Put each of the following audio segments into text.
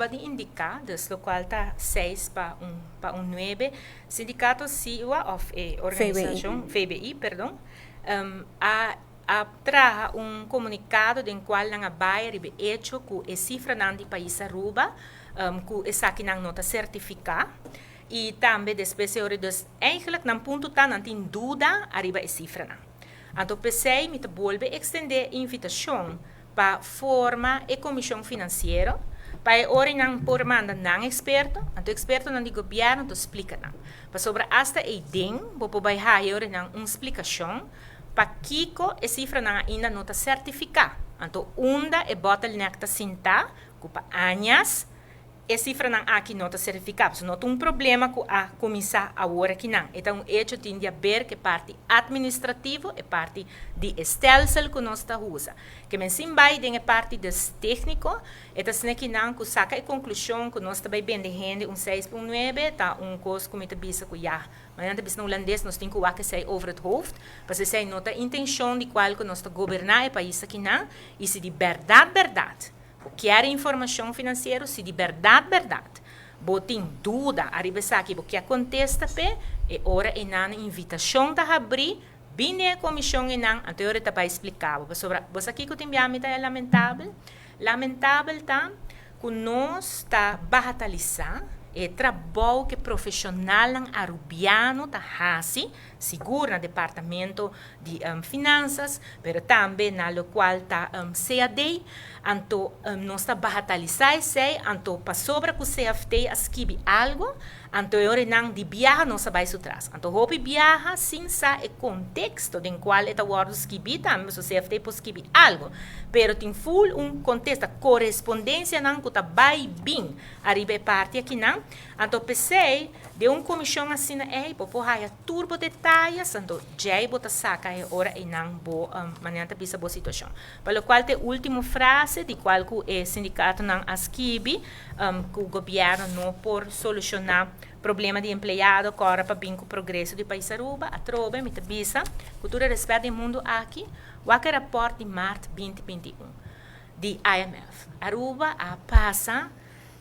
kaba di indiká, dus lokual ta seis pa un pa un nuebe, sindikato SIWA òf e organisashon VBI perdon a a traha un komunikado den kual nan a bai riba e echo ku e sifranan di pais Aruba ku esakinan no ta sertifiká i tambe despues e ora dus eigenlijk nan punto ta nan tin duda ariba e sifranan. Anto p'esei mi ta bolbe ekstendé e invitashon pa forma e komishon finansiero pa e ora nan por manda nan eksperto, anto ekspertonan di gobièrnu ta splika nan. Pasobra asta eiden bo por bai haya ora nan un splikashon pakiko e sifranan ainda no ta sertifiká. Anto unda e bottleneck ta sintá ku pa añas e sifranan aki no ta sertifiká. Pasobra no ta un problema ku a kuminsá awor akinan. E ta un echo tin di haber ku e parti atministrativo, e parti di e stelsel ku nos ta usa. Ke men sin bai den e parti des tékniko, e ta asina kinan ku saka e konklushon ku nos ta bai bende hende un seis pa un nuebe ta un kos ku mi ta bisa ku ya. Mañana ta bisa na hulandes nos tin ku wak esei over het hoofd, pasobra esei no ta intenshon di kual ku nos ta goberná e pais akinan i si di bèrdat bèrdat Bo kier informacion financiero? Si di berdad berdad bo tin duda ariba esaki bo kier contesta p'e, e ora einan e invitacion ta habri, bin den e comision einan, anto e ora e ta bay splica bo. Pasobra bo sa kico tin bia mi ta e lamentabel? Lamentabel ta cu nos ta bahatalisa e trabou cu e profesionalnan Arubiano ta haci, sigur na departamento di finansas, pero tambe na lokual ta CAD, anto nos ta bahatalisá esei, anto pasobra ku CFT a skibi algu, anto e ora nan di biaha nos a bai su tras. Anto hopi biaha sin sa e konteksto den kual e ta wòrdu skibí tambe, pasobra CFT por skibi algu, pero tin ful un kontesta, korespondensianan ku ta bai bin ariba e parti akinan, anto p'esei den un komishon asina ei bo por haya Tur bo detayes, anto djei bo ta saka e ora einan bo manera ta bisa bo situashon. Pa lokual ta e ultimo frase di kual ku e sindikatonan a skibi ku gobièrnu no por solushoná problema di empleado kòrda pa bin ku progreso di pais Aruba, atrobe mi ta bisa ku tur e rèspèt di e mundu aki, wak e rapòrt di mart 2021 di IMF. Aruba a pasa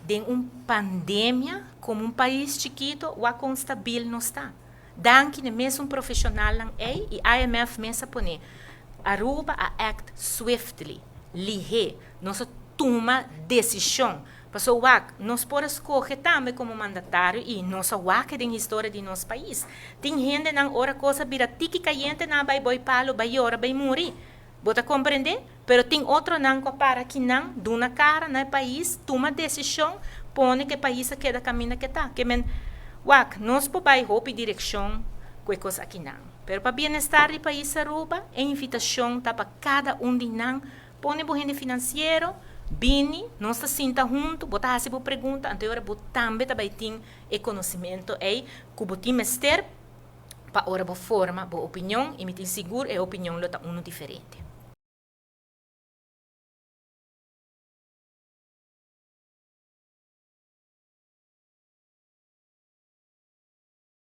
Den un pandemia, komo un pais chikito, wak kon stabil nos ta. Danki n'e mesun profeshonalnan ei i IMF mes a pone, Aruba a act swiftly, lihé. Nos a tuma desishon. Paso wak, nos por a skohe tambe komo mandatario i nos a wak den historia di nos pais. Tin hendenan ora kos a bira tiki kayente nan a bai boi palo, bai yora, bai muri. Bo ta komprendé? Pero tin otronan ku a para akinan, duna kara na e pais, tuma desishon, pone ku e pais a keda kaminda ku e ta. Ke men, wak, nos por bai hopi direkshon ku e kos akinan. Pero pa bienestar di pais Aruba, e invitashon ta pa kada un di nan pone bo hende finansiero, bini, nos ta sinta huntu, bo ta hasi bo pregunta, anto e ora bo tambe ta bai tin e konosementu ei ku bo tin mester pa ora bo forma bo opinion, i mi tin sigur e opinion lo ta unu diferente.